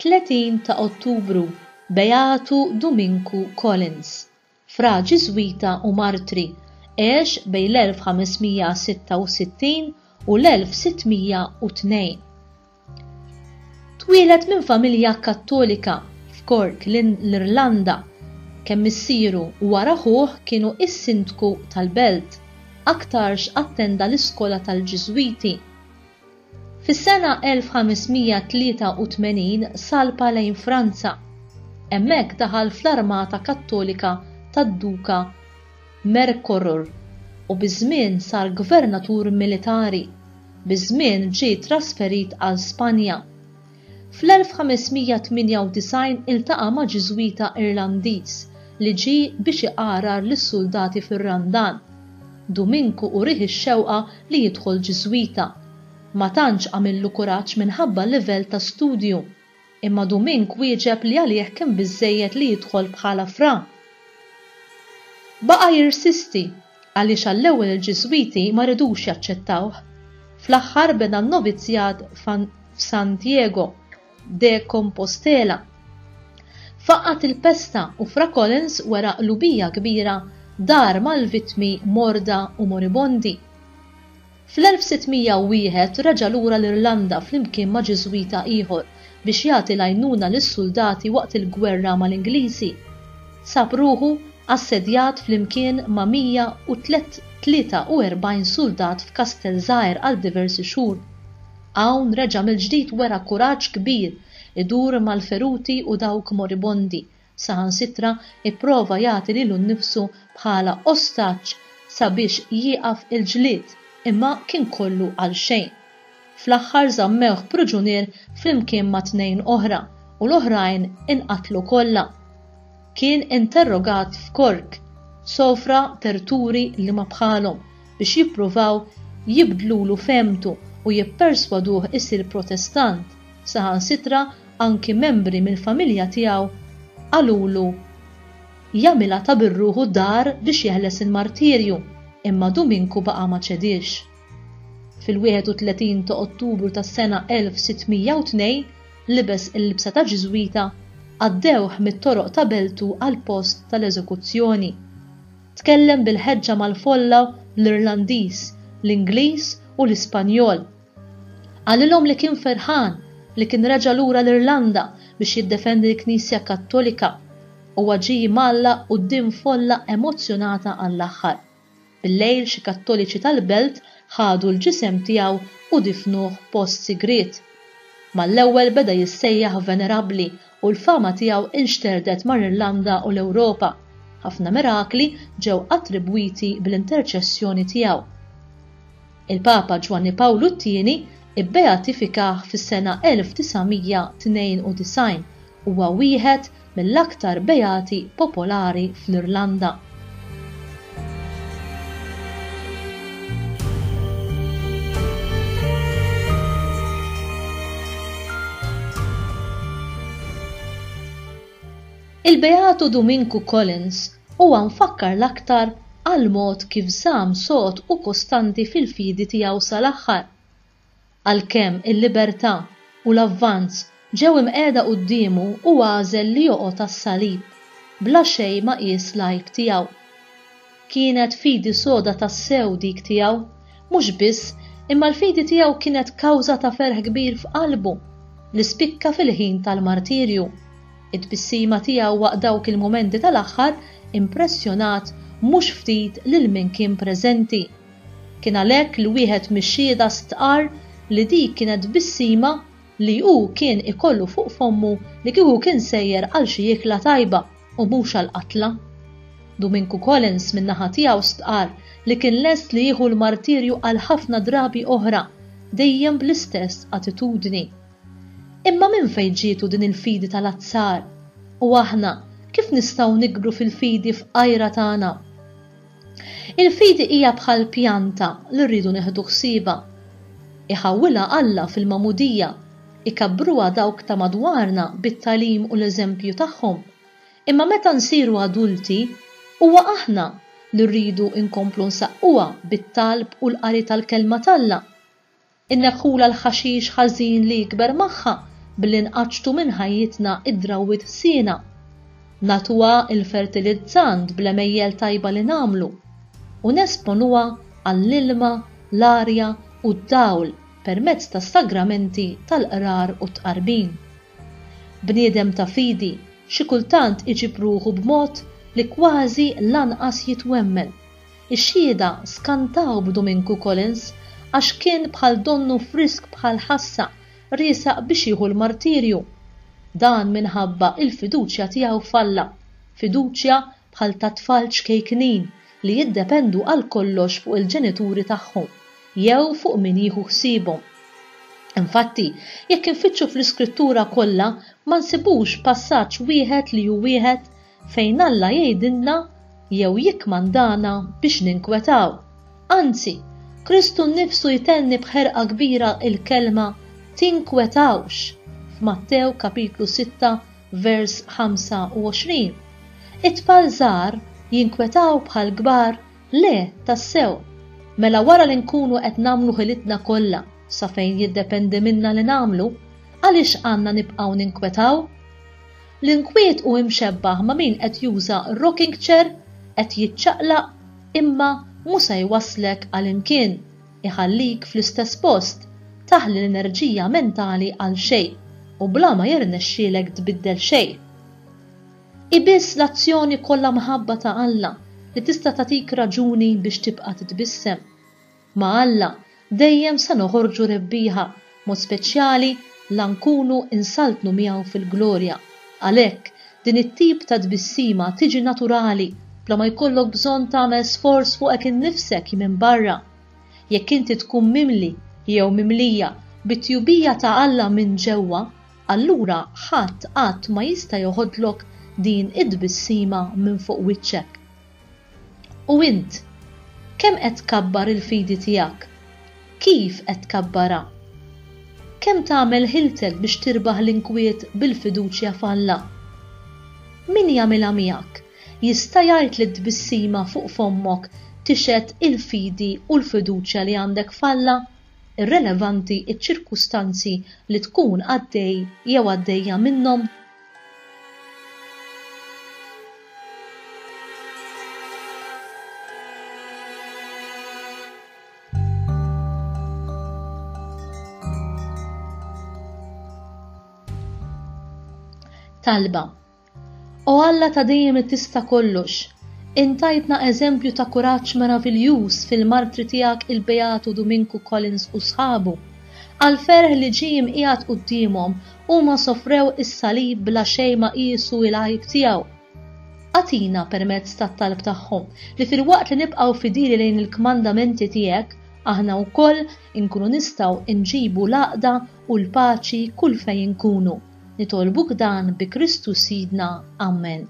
30 ta' Ottubru, Beatu Duminku Collins, fra Ġiżwita u martri, għex bejn l-1566 u l-1602. Twieled minn familja Kattolika f'Cork, l-Irlanda. Kemm missieru u wara ħuh kienu s-sindku tal-belt. Aktarx attenda l-iskola tal-Ġiżwiti. Fis-sena 1583 salpa lejn Franza. Hemmhekk daħal fl-armata Kattolika tad-Duka Mercoror u biż-żmien sar gvernatur militari. Biż-żmien ġie trasferit għal Spanja. Fl-1598 iltaqa' ma' Ġiżwita Irlandiż li ġie biex iqarar lis-suldati fir-Randan. Duminku urieh ix-xewqa li jidħol Ġiżwita. Ma tantx għamillu kuraġġ minħabba l-livell ta' studju. Imma Dumink wieġeb li għalih kien biżżejjed li jidħol bħala fra. Baqa' jirsisti, għaliex għall-ewwel il-Ġiżwiti ma ridux jaċċettawh. Fl-aħħar beda n-novizzjat f'Santiago de Compostela. Faqqgħet il-pesta u Fra Collins wera qlubija kbira dar mal-vittmi morda u moribondi. Fl-1601 reġa' lura l-Irlanda flimkien ma' Ġiżwita ieħor biex jagħti l-għajnuna lis-suldati waqt il-gwerra mal-Ingliżi. Sab ruħu assedjat flimkien ma' 143 suldat f'kastell żgħir għal diversi xhur. Hawn reġa' mill-ġdid wera kuraġġ kbir idur mal-feruti u dawk moribondi Saħansitra ipprova jagħti lilu nnifsu bħala ostaġġ sabiex jieqaf il-ġlied, imma kien kollu għalxejn. Fl-aħħar żammewh pruġunier flimkien ma' tnejn oħra u l-oħrajn inqatlu kollha. Kien interrogat f'Cork. Sofra terturi li ma bħalhom biex jippruvaw jibdlulu fehmtu u jipperswaduh isir Protestant. Saħansitra anki membri mill-familja tiegħu qalulu jagħmilha ta' bir-ruħu dar biex jeħles il-martirju, imma Duminku baqa' ma ċediex. Fil-31 ta' Ottubru tas-sena 1602 libes il-libsa ta' Ġiżwita, għaddewh mit-toroq ta' beltu għall-post tal-eżekuzzjoni. Tkellem bil-ħeġġa mal-folla bl-Irlandiż, l-Ingliż u l-Ispanjol. Qalilhom li kien ferħan li kien reġa' lura l-Irlanda biex jiddefendi l-Knisja Kattolika. Huwa ġie jmgħallaq quddiem folla emozzjonata għall-aħħar. Billejl xi Kattoliċi tal-belt ħadu l-ġisem tiegħu u difnuh post sigriet. Mal-ewwel beda jissejjaħ Venerabbli u l-fama tiegħu inxterdet mal-Irlanda u l-Ewropa. Ħafna mirakli ġew attribwiti bl-interċessjoni tiegħu. Il-Papa Ġwanni Pawlu t-Tieni bbeatifikah fis-sena 1992, huwa wieħed mill-aktar beati popolari fl-Irlanda. Il-Beatu Duminku Collins huwa mfakkar l-aktar għall-mod kif żamm sod u kostanti fil-fidi tiegħu sal-aħħar. Għalkemm il-libertà u l-avvanz ġew imqiegħda quddiemu hu għażel li joqgħod għas-salib, bla xejn ma qies l-għajb tiegħu. Kienet fidi soda tassew dik tiegħu. Mhux biss, imma l-fidi tiegħu kienet kawża ta' ferħ kbir f'qalbu, li spikka fil-ħin tal-martirju. It-tbissima tiegħu waqt dawk il-mumenti tal-aħħar impressjonat mhux ftit lil min kien preżenti. Kien għalhekk li wieħed mix-xhieda stqarr li dik kienet tbissima li hu kien ikollu fuq fommu li kieku kien sejjer għal xi ikla tajba u mhux għal qatla. Duminku Collins min-naħa tiegħu stqarr li kien lest li jieħu l-martirju għal ħafna drabi oħra, dejjem bl-istess attitudni. Imma minn fejn ġietu din il-fidi tal-azzar? U aħna, kif nistgħu nikbru fil-fidi fqajra tagħna? Il-fidi hija bħal pjanta li rridu nieħdu ħsiebha. Iħawwilha Alla fil-magħmudija, ikabbruha dawk ta' madwarna bit-tagħlim u l-eżempju tagħhom. Imma meta nsiru adulti, huwa aħna li rridu nkomplu nsaqquha bit-talb u l-qari tal-Kelma t'Alla. Inneħħulha l-ħaxix ħażin li jikber magħha billi nqaċċtu minn ħajjitna id-drawwiet ħsiena. Nagħtuha l-fertilizzant bl-għemejjel tajba li nagħmlu u nesponuha għall-ilma, l-arja u d-dawl permezz tas-sagramenti tal-qrar u t-tqarbin. Bniedem ta' fidi xi kultant iġib ruħu b'mod li kważi lanqas jitwemmen. Ix-Xhieda skantaw b'Duminku Collins għax kien bħal donnu frisk bħal ħassa riesaq biex jieħu l-martirju. Dan minħabba il-fiduċja tiegħu f'Alla, fiduċja bħal ta' tfal ċkejknin li jiddependu għal kollox fuq il-ġenituri tagħhom jew fuq min jieħu ħsiebhom. Infatti, jekk infittxu fl-Iskrittura kollha ma nsibux passaġġ wieħed li hu wieħed fejn Alla jgħidilna jew jikkmandana biex ninkwetaw. Anzi, Kristu nnifsu jtenni b'ħerqa kbira l-kelma tinkwetawx f'Mattew kapitlu 6 vers 25. It-tfal żgħar jinkwetaw bħall-kbar? Le, tassew. Mela wara li nkunu qed nagħmlu ħilitna kollha sa fejn jiddependi minna li nagħmlu, għaliex għandna nibqgħu ninkwetaw? L-inkwiet hu imxebbah ma' min qed juża rocking chair, qed jiċċaqlaq imma mhu se jwasslek għal imkien, iħallik fl-istess post, taħli l-enerġija mentali għal xejn u bla ma jirnexxielek tbiddel xejn. Hi biss l-azzjoni kollha mħabba ta' Alla li tista' tagħtik raġuni biex tibqa' titbissem. Ma' Alla dejjem se noħorġu rebbieħa, mod speċjali la nkunu nsaltnu miegħu fil-glorja. Għalhekk, din it-tip ta' tbissima tiġi naturali bla ma jkollok bżonn tagħmel sforz fuqek innifsek minn barra. Jekk inti tkun mimli jew mimlija bit-tjubija ta' Alla minn ġewwa, allura ħadd qatt ma jista' joħodlok din it-tbissima minn fuq wiċċek. U int, kemm qed tkabbar il-fidi tiegħek? Kif qed tkabbarha? Kemm tagħmel ħiltek biex tirbaħ l-inkwiet bil-fiduċja f'Alla? Min jagħmilha miegħek jista' jgħid li t-tbissima fuq fommok tixhed il-fidi u l-fiduċja li għandek f'Alla, irrelevanti ċ-ċirkustanzi li tkun għaddej jew għaddejja minnhom? Talba O Alla ta' dejjem li tista' kollox, int tajtna eżempju ta' kuraġġ meraviljuż fil-martri tiegħek il-Beatu Duminku Collins u sħabu. Għall-ferħ li ġie imqiegħed quddiemhom, huma sofrew is-salib bla xejn ma qiesu il-għajb tiegħu. Agħtina, permezz tat-talb tagħhom, li filwaqt li nibqgħu fidili lejn il-kmandamenti tiegħek, aħna wkoll inkunu nistgħu nġibu l-għaqda u l-paċi kull fejn inkunu. Nitolbuk dan bi Kristu Sidna. Ammen.